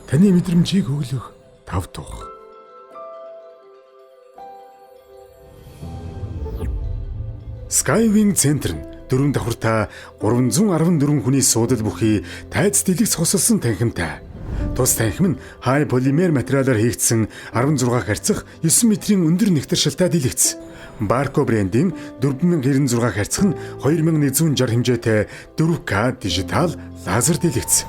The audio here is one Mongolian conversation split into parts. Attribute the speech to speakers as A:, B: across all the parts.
A: Таны мэдрэмжийг хөглөх тав тух. Skywing Center нь дөрвөн давхартай 314 хүний суудал бүхий тайз дэлгэц хосолсон танхимтай. Тус танхим нь хай полимер материалаар хийгдсэн 16 харьцах 9 метрийн өндөр нэгтэршилтэй дэлгэц. Barco брендийн 4096 харьцах нь 2160 хэмжээтэй 4K дижитал лазер дэлгэц.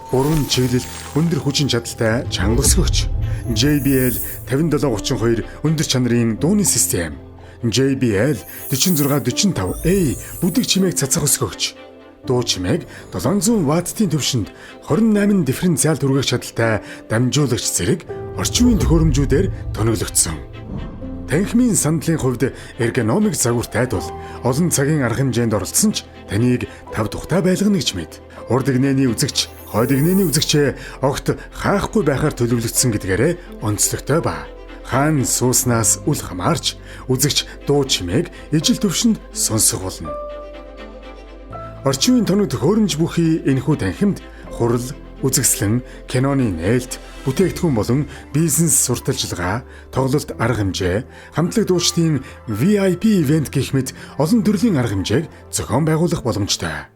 A: Гурван чиглэлд өндөр хүчин чадалтай чанга өсгөгч. JBL 5732 өндөр чанарын дууны систем. JBL 4645A бүдэг чимээг цацах өсгөгч. Дуу чимээг 700 ваттын түвшинд 28 дифференциал түргэх чадалтай дамжуулагч зэрэг орчин үеийн төхөөрөмжүүдээр тоноглогдсон. Танхимын сандлын хувьд эргономик загвартай тул олон цагийн арга хэмжээнд оролцсон ч таныг тав тухтай байлгана гэж мэд. Урд эгнээний үзэгч, хойд эгнээний үзэгчээ огт хаахгүй байхаар төлөвлөгдсөн гэдгээрээ онцлогтой ба. Хаан сууснаас үл хамаарч үзэгч дуу чимээг ижил төвшөнд сонсох болно. Орчин үеийн тоног төхөөрөмж бүхий энэхүү танхимд хурал, үзэсгэлэн, киноны нээлт, бүтээгдэхүүн болон бизнес сурталчилгаа, тоглолт арга хэмжээ, хамтлаг дуучдын VIP ивент гэх мэт олон төрлийн арга хэмжээг зохион байгуулах боломжтой.